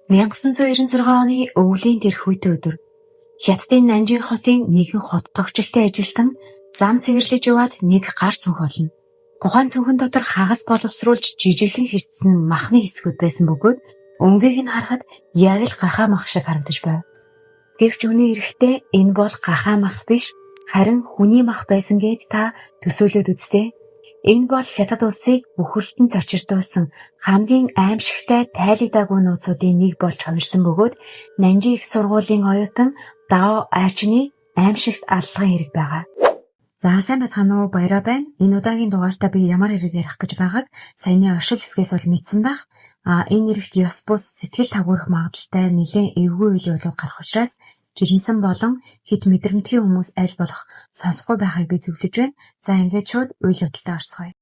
1996 оны өвлийн тэр хүйтэн өдөр Хятадын Нанжин хотын нэгэн хот тогтчлолтой ажилтан зам цэвэрлэж яваад нэг гар цүнх олно. Тухайн цүнхэн дотор хагас боловсруулж жижиглэн хэртсэн махны хэсгүүд байсан бөгөөд өнгийг нь харахад яг л гахаа мах шиг харагдаж байв. Гэвч үнэн эрэхтээ энэ бол гахаа мах биш, харин хүний мах байсан гээд та төсөөлөөд үз дээ. Энэ бол Хятад улсыг бүхэлдэн цочирдуулсан хамгийн аймшигтай тайлагдаагүй нууцуудын нэг болж хувирсан бөгөөд Нанжин их сургуулийн оюутан Дао Айчны аймшигт аллагын хэрэг байгаа. За, сайн байцгаана уу, Баяраа байна. Энэ удаагийн дугаартаа би ямар хэрэг ярих гэж байгааг саяны оршил хэсгээс бол мэдсэн байх. А энэ хэрэгт ёс бус сэтгэл тавгуурах магадлалтай нэлээн эвгүй үйл явдлууд гарах учраас жирэмсэн болон хэт мэдрэмтгий хүмүүс аль болох сонсохгүй байхыг би зөвлөж байна. За, ингээд шууд үйл явдалтай орцгоё.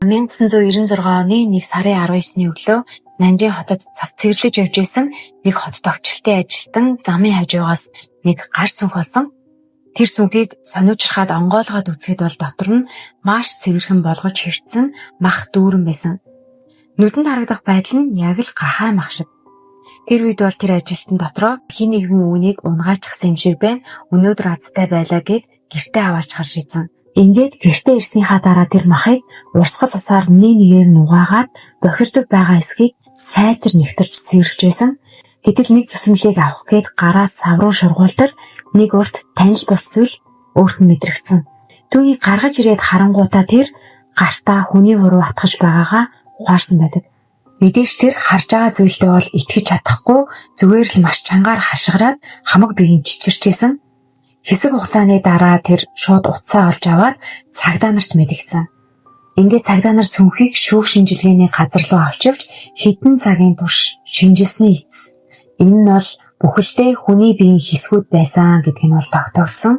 1996 оны 1 сарын 19-ний өглөө Нанжин хотод цас цэвэрлэж явж байсан нэг хот тогтчлолтын ажилтан замын хажуугаас нэг гар цүнх олсон. Тэр цүнхийг сониучрахад онгойлгоод үзэхэд бол дотор нь маш цэвэрхэн болгож хэртсэн мах дүүрэн байсан. Нүдэнд харагдах байдал нь яг л гахай мах шиг. Тэр үед бол тэр ажилтан дотроо хэн нэгэн үүнийг унагаачихсан юм шиг байна. Өнөөдөр азтай байлаа гээд гэртээ аваачхаар шийдсэн. Ингээд гэртээ ирснийхаа дараа тэр махыг урсгал усаар нэг нэгээр нугаагаад бохирдог байгаа хэсгийг сайтар нягтарч цэвэрлэж байсан. Гэтэл нэг зүсмэлийг авах гээд гараас сав руу шургуултал нэг урт танил бус зүйл өөрт нь мэдрэгдсэн. Түүнийг гаргаж ирээд харангуутаа тэр гартаа хүний хуруу атгаж байгаагаа ухаарсан байдаг. Мэдээж тэр харж байгаа зүйлдээ бол итгэж чадахгүй, зүгээр л маш чангаар хашгираад хамаг биеийн чичирчээсэн. Хэсэг хугацааны дараа тэр шууд утсаа олж аваад цагдаа нарт мэдэгдсэн. Ингээд цагдаа нар цүнхийг шүүх шинжилгээний газар руу авч явж хэдэн цагийн турш шинжилсэний эцэс энэ нь бол бүхэлдээ хүний биеийн хэсгүүд байсан гэдг нь бол тогтоогдсон.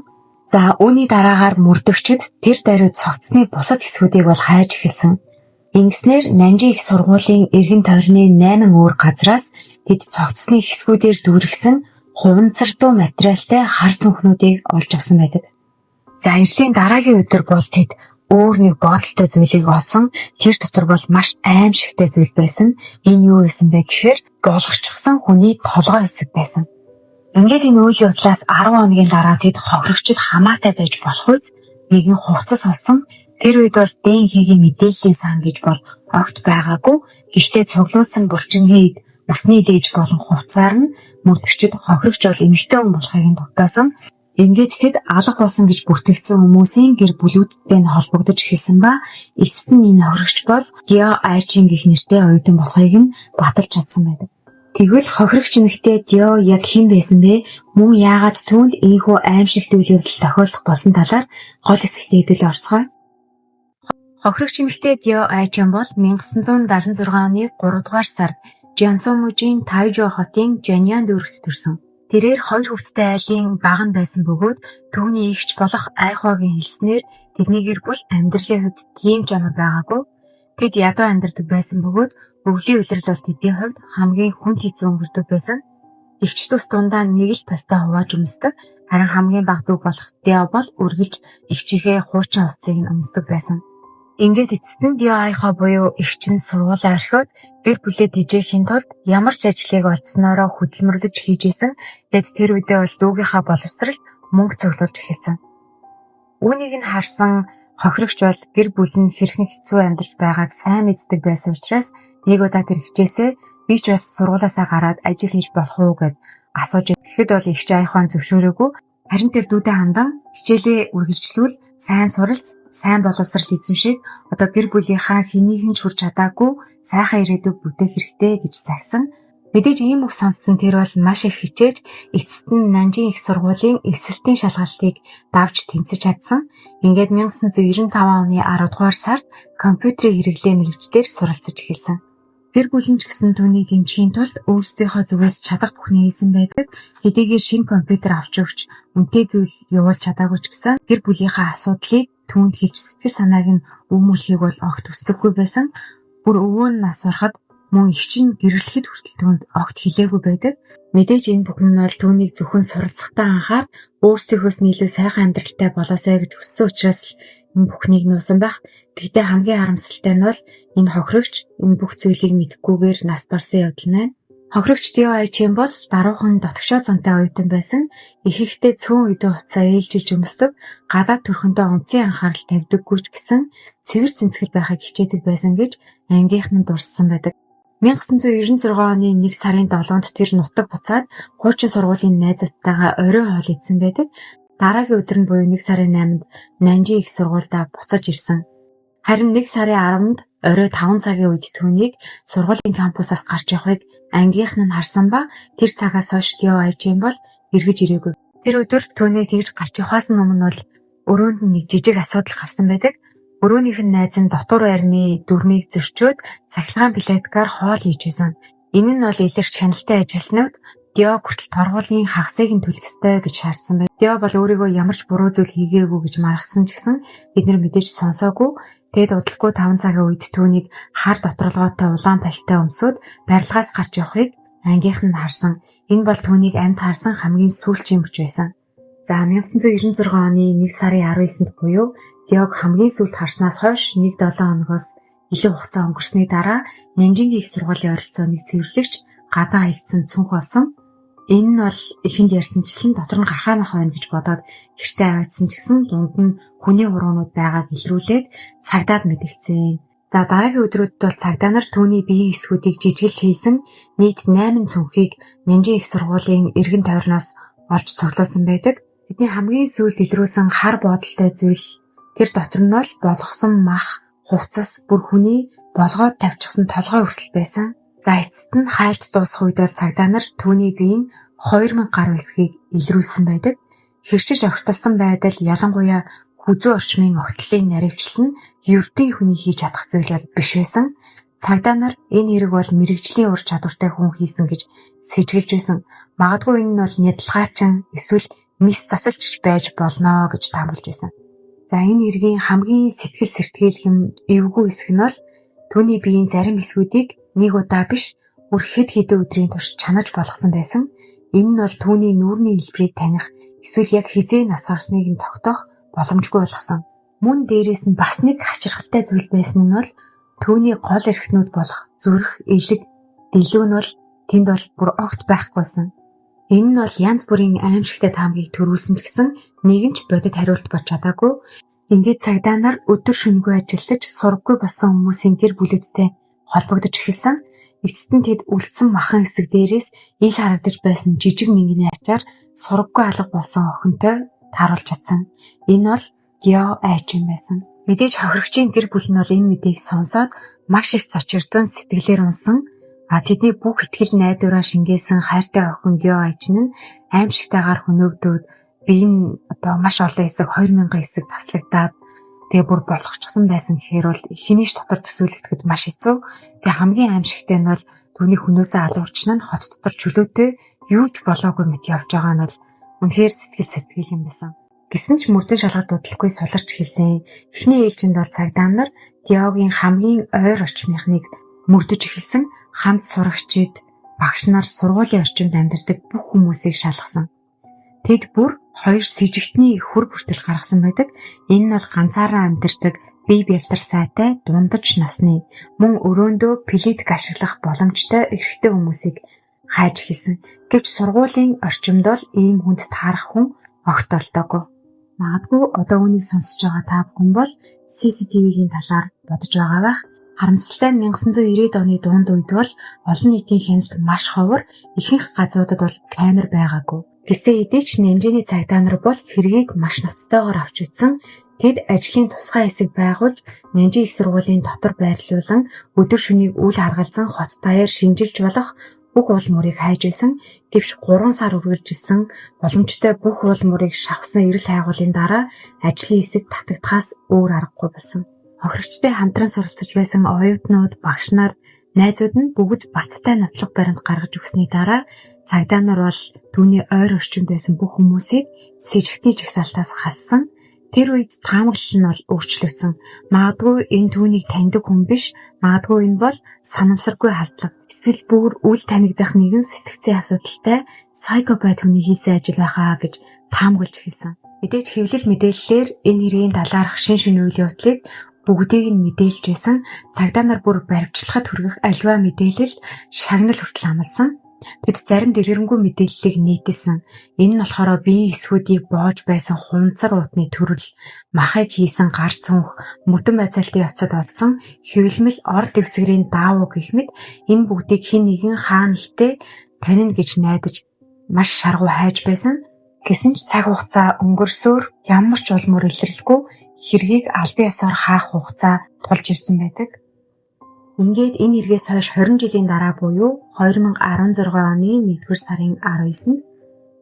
За, үүний дараагаар мөрдөгчид тэр даруй цогцсны бусад хэсгүүдийг бол хайж эхэлсэн. Ингэснээр Нанжин их сургуулийн эргэн тойрны 8 өөр газраас тэд цогцсны хэсгүүдээр дүүргэсэн хуванцардуу материалтай хар цүнхнүүдийг олж авсан байдаг. За, ажлын дараагийн өдөр бол тэд өөр нэг бодолтой зүйлийг олсон. Тэр дотор бол маш аймшигтай зүйл байсан. Энэ юу байсан бэ гэхээр болгочихсон хүний толгой хэсэг байсан. Ингээд энэ үйл явдлаас 10 хоногийн дараа тэд хохирогчид хамаатай байж болох үз нэгэн хувцас олсон. Тэр үед бол ДНХ-ийн мэдээллийн сан гэж бол огт байгаагүй. Гэхдээ цуглуулсан булчингийн эд, үсний дээж болон хувцаар нь мөрдөгчид хохирогч бол эмэгтэй хүн болохыг нь тогтоосон. Ингээд тэд алга болсон гэж бүртгэгдсэн хүмүүсийн гэр бүлүүдтэй нь холбогдож эхэлсэн ба эцэст нь энэ хохирогч бол Дио Айчин гэх нэртэй оюутан болохыг нь баталж чадсан байдаг. Тэгвэл хохирогч эмэгтэй Дио яг хэн байсан бэ? Мөн яагаад түүнд ийнхүү аймшигт үйл явдал тохиолдох болсон талаар гол хэсэгтээ хэдүүлээ орцгоё. Хохирогч эмэгтэй Дио Айчин бол 1976 оны 3 дугаар сард Жансу мужийн Тайжо хотын Жаньян дүүрэгт төрсөн. Тэрээр хоёр хүүхэдтэй айлын бага нь байсан бөгөөд түүний эгч болох Айхуагийн хэлснээр тэдний гэр бүл амьдралын хувьд тийм ч амар байгаагүй. Тэд ядуу амьдардаг байсан бөгөөд өвлийн улирал бол тэдний хувьд хамгийн хүнд хэцүү өнгөрдөг байсан. Эгч дүүс дундаа нэг л пальто хувааж өмсдөг. Харин хамгийн бага дүү болох Дио бол үргэлж эгчийнхээ хуучин хувцсыг нь өмсдөг байсан. Ингээд эцэст нь Дио Айхо буюу эгч нь сургуулаа орхиод гэр бүлээ тэжээхийн тулд ямар ч ажлыг олдсноороо хөдөлмөрлөж хийж исэн. Тэгэд тэр үедээ бол дүүгийнхаа боловсролд мөнгө цуглуулж эхэлсэн. Үүнийг нь харсан хохирогч бол гэр бүл нь хэрхэн хэцүү амьдарч байгааг сайн мэддэг байсан учраас нэг удаа тэр эгчээсээ би ч бас сургуулиасаа гараад ажил хийж болох уу гээд асууж тэгэхэд бол эгч Айхон зөвшөөрөөгүй. Харин тэр дүүдээ хандан хичээлээ үргэлжлүүл, сайн суралц, сайн боловсрал эзэмшээд одоо гэр бүлийнхаа хэнийг нь ч хүрч чадаагүй сайхан ирээдүйг бүтээх хэрэгтэй гэж захисан. Мэдээж ийм үг сонссон тэр бол маш их хичээж эцэст нь Нанжин их сургуулийн эсэлтийн шалгалтыг давж тэнцэж чадсан. Ингээд 1995 оны 10 дугаар сард компьютерийн хэрэглээ мэргэжлээр суралцаж эхэлсэн. Гэр бүл нь ч гэсэн түүнийг дэмжихийн тулд өөрсдийнхөө зүгээс чадах бүхнээ хийсэн байдаг. Хэдийгээр шинэ компьютер авч өгч үнэтэй зүйл явуулж чадаагүй ч гэсэн гэр бүлийнхээ асуудлыг түүнд хэлж сэтгэл санааг нь өмүүлэхийг бол огт хүсдэггүй байсан. Бүр өвөө нь нас барахад мөн эгч нь гэрлэхэд хүртэл түүнд огт хэлээгүй байдаг. Мэдээж энэ бүхэн нь бол түүнийг зөвхөн суралцахтаа анхаар өөрсдийнхөөс нь илүү сайхан амьдралтай болоосой гэж хүссэн учраас л энэ бүхнийг нуусан байх. Гэхдээ хамгийн харамсалтай нь бол энэ хохирогч энэ бүх зүйлийг мэдэхгүйгээр нас барсан явдал нь байна. Хохирогч Дио Айчин бол даруухан дотгошоо зантай оюутан байсан. Ихэнхдээ цөөн өдөө хувцас ээлжилж өмсдөг, гадаад төрхөндөө онцгийн анхаарал тавьдаггүй ч гэсэн цэвэр цэнцгэр байхыг хичээдэг байсан гэж ангийнхан нь дурссан байдаг. 1996 оны 1 сарын 7-нд тэр нутаг буцаад хуучин сургуулийн найзуудтайгаа оройн хоол идсэн байдаг. Дараагийн өдөр нь буюу 1 сарын 8-нд Нанжин их сургуульдаа буцаж ирсэн. Харин 1 сарын 10-нд орой 5 цагийн үед түүнийг сургуулийн кампусаас гарч явахыг ангийнхан нь харсан ба тэр цагаас хойш Дио Айчин бол эргэж ирээгүй. Тэр өдөр түүнийг тэгж гарч явахаас өмнө бол өрөөнд нь нэг жижиг асуудал гарсан байдаг. Өрөөнийх нь найз нь дотуур байрны дүрмийг зөрчөөд цахилгаан плиткаар хоол хийж байсан. Энэ нь бол илэрч хяналтын ажилтнууд Дио хүртэл торгуулийн хагасыг нь төлөх ёстой гэж шаардсан байв. Дио бол өөрийгөө ямар ч буруу зүйл хийгээгүй гэж маргасан ч гэсэн бид нар мэдээж сонсоогүй. Тэгэд удалгүй 5 цагийн үед түүнийг хар доторлогоотой улаан пальтаа өмсөөд барилгаас гарч явахыг ангийнхан нь харсан. Энэ бол түүнийг амьд харсан хамгийн сүүлчийн мөч байсан. За 1996 оны 1 сарын 19-нд буюу Диог хамгийн сүүлд харснаас хойш 1-7 хоногоос илүү хугацаа өнгөрсний дараа Нанжингийн их сургуулийн ойролцоо нэг цэвэрлэгч гадаа хаягдсан цүнх олсон. Энэ нь бол эхэнд ярьсанчлан дотор нь гахай мах байна гэж бодоод гэртээ аваадсан ч гэсэн дунд нь хүний хуруунууд байгааг илрүүлээд цагдаад мэдэгдсэн. За дараагийн өдрүүдэд бол цагдаа нар түүний биеийн хэсгүүдийг жижигэлж хийсэн нийт 8 цүнхийг Нанжин их сургуулийн эргэн тойрноос олж цуглуулсан байдаг. Тэдний хамгийн сүүлд илрүүлсэн хар боодолтой зүйл тэр дотор нь бол болгосон мах, хувцас, бүр хүний болгоод тавьчихсан толгой хүртэл байсан. За эцэст нь хайлт дуусах үед бол цагдаа нар түүний биеийн 2000 гаруй хэсгийг илрүүлсэн байдаг. Хэрчиж огтлсон байдал ялангуяа хүзүү орчмын огтлын наривчлал нь ердийн хүний хийж чадах зүйл бол биш байсан. Цагдаа нар энэ хэрэг бол мэргэжлийн ур чадвартай хүн хийсэн гэж сэжиглэж байсан. Магадгүй энэ нь бол нядалгаачин эсвэл мис засалч байж болно гэж таамаглаж байсан. За энэ хэргийн хамгийн сэтгэл сэртгээлхэм эвгүй хэсэг нь бол түүний биеийн зарим хэсгүүдийг нэг удаа биш бүр хэд хэдэн өдрийн турш чанаж болгосон байсан. Энэ нь бол түүний нүүрний хэлбэрийг таних эсвэл яг хэзээ нас орсныг нь тогтоох боломжгүй болгосон. Мөн дээрээс нь бас нэг хачирхалтай зүйл байсан нь бол түүний гол эрхтнүүд болох зүрх, элэг, дэлүү нь бол тэнд бол бүр огт байхгүйсэн. Энэ нь бол янз бүрийн аимшигтай таамагийг төрүүлсэн ч гэсэн нэгэн ч бодит хариулт болж чадаагүй. Ингээд цагдаа нар өдөр шөнөгүй ажиллаж сураггүй болсон хүмүүсийн гэр бүлүүдтэй холбогдож эхэлсэн. Эцэст нь тэд үлдсэн махан хэсэг дээрээс ил харагдаж байсан жижиг мингний ачаар сураггүй алга болсон охинтой тааруулж чадсан. Энэ бол Дио Айчин байсан. Мэдээж хохирогчийн гэр бүл нь бол энэ мэдээг сонсоод маш их цочирдон сэтгэлээр унсан. А тэдний бүх итгэл найдвараа шингээсэн хайртай охин Дио Айчин нь аимшигтайгаар хөнөөгдөөд бие нь одоо маш олон хэсэг 2000 хэсэг таслагдаад тэгээ бүр болгочихсон байсан гэхээр бол хэний ч дотор төсөөлөгдөхөд маш хэцүү. Тэгээ хамгийн аимшигтай нь бол түүний хөнөөсөө алуурчин нь хот дотор чөлөөтэй юу ч болоогүй мэт явж байгаа нь бол үнэхээр сэтгэл сэртгэл юм байсан. Гэсэн ч мөрдөн шалгалт удалгүй суларч эхэлсэн. Эхний ээлжинд бол цагдаа нар Диогийн хамгийн ойр орчмынхныг мөрдөж эхэлсэн. Хамт сурагчид, багш нар, сургуулийн орчинд амьдардаг бүх хүмүүсийг шалгасан. Тэд бүр хоёр сэжигтний хөр хүртэл гаргасан байдаг. Энэ нь бол ганцаараа амьдардаг бие бялдар сайтай дундаж насны мөн өрөөндөө плитк ашиглах боломжтой эрхтэй хүмүүсийг хайж эхэлсэн. Гэвч сургуулийн орчимд бол ийм хүнд таарах хүн огт олдоогүй. Магадгүй одоо үүнийг сонсож байгаа та бүхэн бол CCTV-гийн талаар бодож байгаа байх. Харамсалтай нь 1990-ад оны дунд үед бол олон нийтийн хяналт маш ховор, ихэнх газруудад бол камер байгаагүй. Гэсээ хэдий ч Нанжины цагдаа нар бол хэргийг маш ноцтойгоор авч үзсэн. Тэд ажлын тусгай хэсэг байгуулж, Нанжин их сургуулийн дотор байрлуулан өдөр шөнийг үл харгалзан хот даяар шинжилж болох бүх уул мөрийг хайж байсан. Гэвч 3 сар үргэлжилсэн боломжтой бүх уул мөрийг шавхсан эрэл хайгуулын дараа ажлын хэсэг татагдахаас өөр аргагүй болсон. Хохирогчтой хамтран суралцаж байсан оюутнууд, багш нар, найзууд нь бүгд баттай нотлох баримт гаргаж өгсөний дараа цагдаа нар бол түүний ойр орчимд байсан бүх хүмүүсийг сэжигтний жагсаалтаас хассан. Тэр үед таамаглал нь бол өөрчлөгдсөн. Магадгүй энэ түүнийг таньдаг хүн биш, магадгүй энэ бол санамсаргүй халдлага. Эсвэл бүр үл танигдах нэгэн сэтгцийн асуудалтай психопат хүний хийсэн ажил байхаа гэж таамаглаж эхэлсэн. Мэдээж хэвлэл мэдээллээр энэ хэргийн талаарх шин шинэ үйл явдлыг бүгдийг нь мэдээлж байсан. Цагдаа нар бүр баривчлахад хүргэх аливаа мэдээлэлд шагнал хүртэл амласан. Тэд зарим дэлгэрэнгүй мэдээллийг нийтэлсэн. Энэ нь болохоор биеийн хэсгүүдийг боож байсан хунцар уутны төрөл, махыг хийсэн гар цүнх, мөрдөн байцаалтын явцад олдсон хэвлэмэл ор дэвсгэрийн даавуу гэх мэт энэ бүгдийг хэн нэгэн хаа нэгтээ танина гэж найдаж маш шаргуу хайж байсан. Гэсэн ч цаг хугацаа өнгөрсөөр ямар ч улмөр илэрлэхгүй хэргийг албан ёсоор хаах хугацаа тулж ирсэн байдаг. Ингээд энэ эргээс хойш 20 жилийн дараа буюу 2016 оны 1-р сарын 19-нд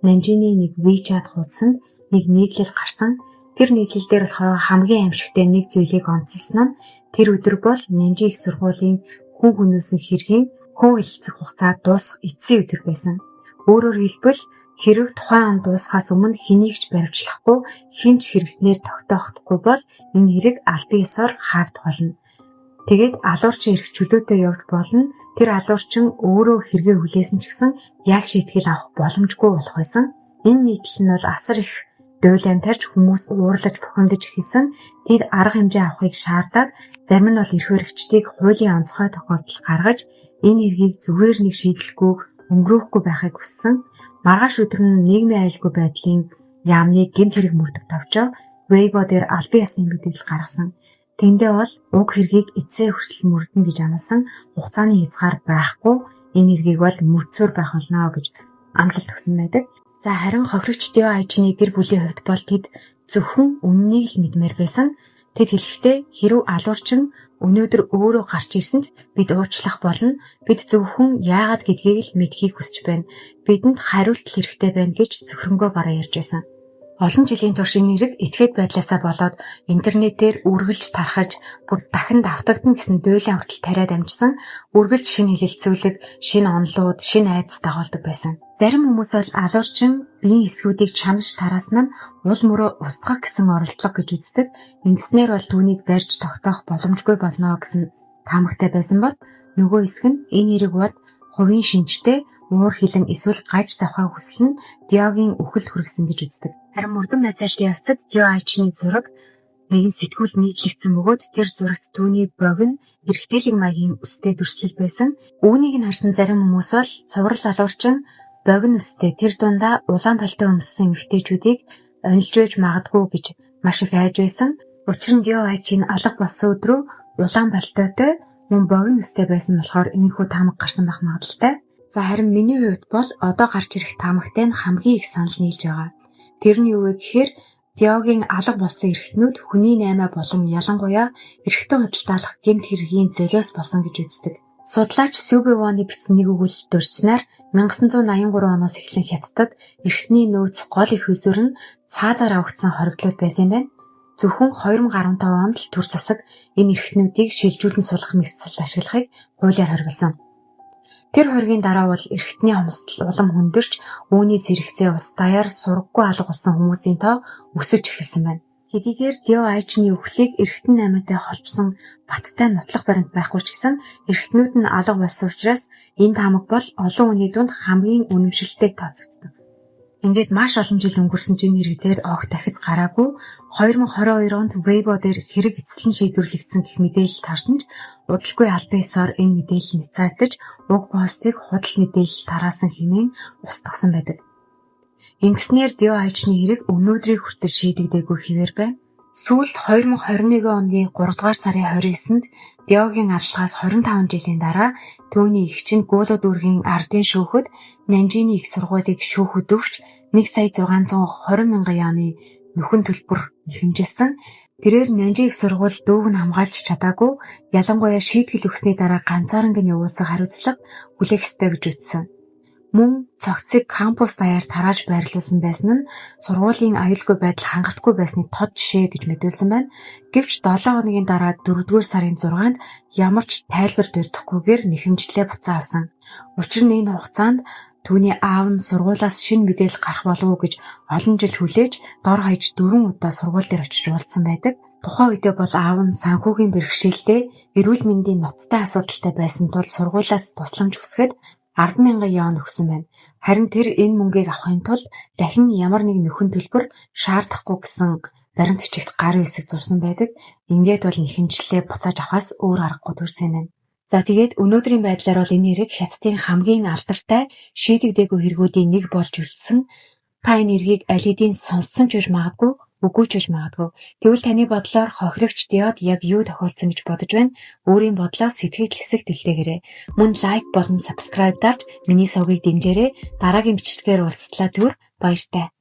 Нанжины нэг WeChat хуудсанд нэг нийтлэл гарсан. Тэр нийтлэл дээр болохоор хамгийн аимшигтай нэг зүйлийг онцолсон нь тэр өдөр бол Нанжи их сургуулийн хүн хөнөөсөн хэргийн хүн хэлэлцэх хугацаа дуусах эцсийн өдөр байсан. Өөрөөр хэлбэл хэрв тухайн он дуусахаас өмнө хэнийг ч баривчлахгүй, хэн ч хэрэгтнээр тогтоохдохгүй бол энэ хэрэг албан ёсоор хаагдах болно. Тэгээд алуурчин эрх чөлөөтэй явж болно. Тэр алуурчин өөрөө хэрэгээ хүлээсэн ч гэсэн ял шийтгэл авах боломжгүй болох байсан. Энэ нийтлэл нь бол асар их дуйлан тарьж хүмүүс уурлаж бухимдаж эхэлсэн. Тэд арга хэмжээ авахыг шаардаад зарим нь бол эрх баригчдыг хуулийн онцгой тохиолдол гаргаж энэ хэргийг зүгээр нэг шийдэлгүй өнгөрөөхгүй байхыг хүссэн. Маргааш өдөр нь нийгмийн аюулгүй байдлын яамны гэмт хэрэг мөрдөх товчоо Weibo дээр албан ёсны мэдээлэл гаргасан. Тэндээ бол уг хэргийг эцсээ хүртэл мөрдөнө гэж амласан, хугацааны хязгаар байхгүй, энэ хэргийг бол мөрдсөөр байх болно гэж амлалт өгсөн байдаг. За харин хохирогч Дио Айчны гэр бүлийн хувьд бол тэд зөвхөн үнэнийг л мэдмээр байсан. Тэд хэлэхдээ хэрв алуурчин өнөөдөр өөрөө гарч ирсэнд бид уучлах болно. Бид зөвхөн яагаад гэдгийг л мэдэхийг хүсэж байна. Бидэнд хариулт хэрэгтэй байна гэж зөвхөрөнгөө бараа ярьж байсан. Олон жилийн турш энэ хэрэг этгээд байдлаасаа болоод интернетээр үргэлж тархаж бүр дахин давтагдана гэсэн дуйлан хүртэл тариад амжсан, үргэлж шинэ хэлэлцүүлэг, шинэ онолууд, шинэ айдас дагуулдаг байсан. Зарим хүмүүс бол алуурчин биеийн хэсгүүдийг чанаж тараасан нь уул мөрөө устгах гэсэн оролдлого гэж үздэг. Ингэснээр бол түүнийг барьж тогтоох боломжгүй болно гэсэн таамагтай байсан бол нөгөө хэсэг нь энэ хэрэг бол хувийн шинжтэй уур хилэн эсвэл гаж завхаа хүсэл нь Диогийн үхэлд хүргэсэн гэж үздэг. Харин мөрдөн байцаалтын явцад Дио Айчны зураг нэгэн сэтгүүлд нийтлэгдсэн бөгөөд тэр зурагт түүний богино эрэгтэйлэг маягийн үстэй дүрслэл байсан. Үүнийг нь харсан зарим хүмүүс бол цуврал алуурчин богино үстэй тэр дундаа улаан пальто өмссөн эмэгтэйчүүдийг онилж байж магадгүй гэж маш их айж байсан. Учир нь Дио Айчин алга болсон өдрөө улаан пальтотой мөн богино үстэй байсан болохоор энэхүү таамаг гарсан байх магадлалтай. За харин миний хувьд бол одоо гарч ирэх таамагтай нь хамгийн их санал нийлж байгаа. Тэр нь юу вэ гэхээр Диогийн алга болсон эрхтнүүд хүний наймаа болон ялангуяа эрхтэн худалдаалах гэмт хэргийн золиос болсон гэж үздэг. Судлаач Сүбэ Воны бичсэн нэг өгүүлэлт дурдсанаар 1983 оноос эхлэн Хятадд эрхтний нөөц гол их усүр нь цаазаар авагдсан хоригдлууд байсан юм байна. Зөвхөн 2015 онд л төр засаг энэ эрхтнүүдийг шилжүүлэн сулгах мэгцэлд ашиглахыг хуулиар хориглосон. Тэр хоргийн дараа бол эрхтний хомсдол улам хүндэрч, үүний зэрэгцээ улс даяар сураггүй алга болсон хүмүүсийн тоо өсөж эхэлсэн байна. Хэдийгээр Дио Айчны үхлийг эрхтэн наймаатай холбосон баттай нотлох баримт байхгүй ч гэсэн эрхтнүүд нь алга болсон учраас энэ таамаг бол олон хүний дунд хамгийн үнэмшилтэй тооцогддог. Ингээд маш олон жил өнгөрсөн чинь хэрэг дээр огт ахиц гараагүй 2022 онд Weibo дээр хэрэг эцэслэн шийдвэрлэгдсэн гэх мэдээлэл тарсан ч удалгүй албан ёсоор энэ мэдээлэл няцаагдаж уг постыг худал мэдээлэл тараасан хэмээн устгасан байдаг. Ингэснээр Дио Айчны хэрэг өнөөдрийг хүртэл шийдэгдээгүй хэвээр байна. Сүүлд 2021 оны 3 дугаар сарын 29-нд Диогийн аллагаас 25 жилийн дараа түүний эгч нь Гууло дүүргийн ардын шүүхэд Нанжины их сургуулийг шүүхэд өгч 1 сая 620 мянган юаны нөхөн төлбөр нэхэмжилсэн. Тэрээр Нанжин их сургууль дүүг нь хамгаалж чадаагүй, ялангуяа шийтгэл өгсөний дараа ганцааранг нь явуулсан хариуцлага хүлээх ёстой гэж үзсэн. Мөн цогцыг кампус даяар тарааж байрлуулсан байсан нь сургуулийн аюулгүй байдал хангалтгүй байсны тод жишээ гэж мэдүүлсэн байна. Гэвч 7 хоногийн дараа 4-р сарын 6-нд ямар ч тайлбар дурдахгүйгээр нэхэмжлээ буцаан авсан. Учир нь энэ хугацаанд түүний аав нь сургуулиас шинэ мэдээлэл гарах болов уу гэж олон жил хүлээж дор хаяж 4 удаа сургууль дээр очиж уулзсан байдаг. Тухайн үедээ бол аав нь санхүүгийн бэрхшээлтэй эрүүл мэндийн ноцтой асуудалтай байсан тул сургуулиас тусламж хүсэхэд 10,000 юан өгсөн байна. Харин тэр энэ мөнгийг авахын тулд дахин ямар нэг нөхөн төлбөр шаардахгүй гэсэн баримт бичигт гарын үсэг зурсан байдаг. Ингээд бол нэхэмжлээ буцааж авахаас өөр аргагүй төрсөн юм байна. За, тэгээд өнөөдрийн байдлаар бол энэ хэрэг Хятадын хамгийн алдартай шийдэгдээгүй хэрэгүүдийн нэг болж үлдсэн. Та энэ хэргийг аль хэдийн сонссон ч байж магадгүй, үгүй ч байж магадгүй. Тэгвэл таны бодлоор хохирогч Диод яг юу тохиолдсон гэж бодож байна? Өөрийн бодлоо сэтгэгдэл хэсэгт үлдээгээрэй. Мөн like болон subscribe дарж миний сувгийг дэмжээрэй. Дараагийн бичлэгээр уулзтлаа түр баяртай.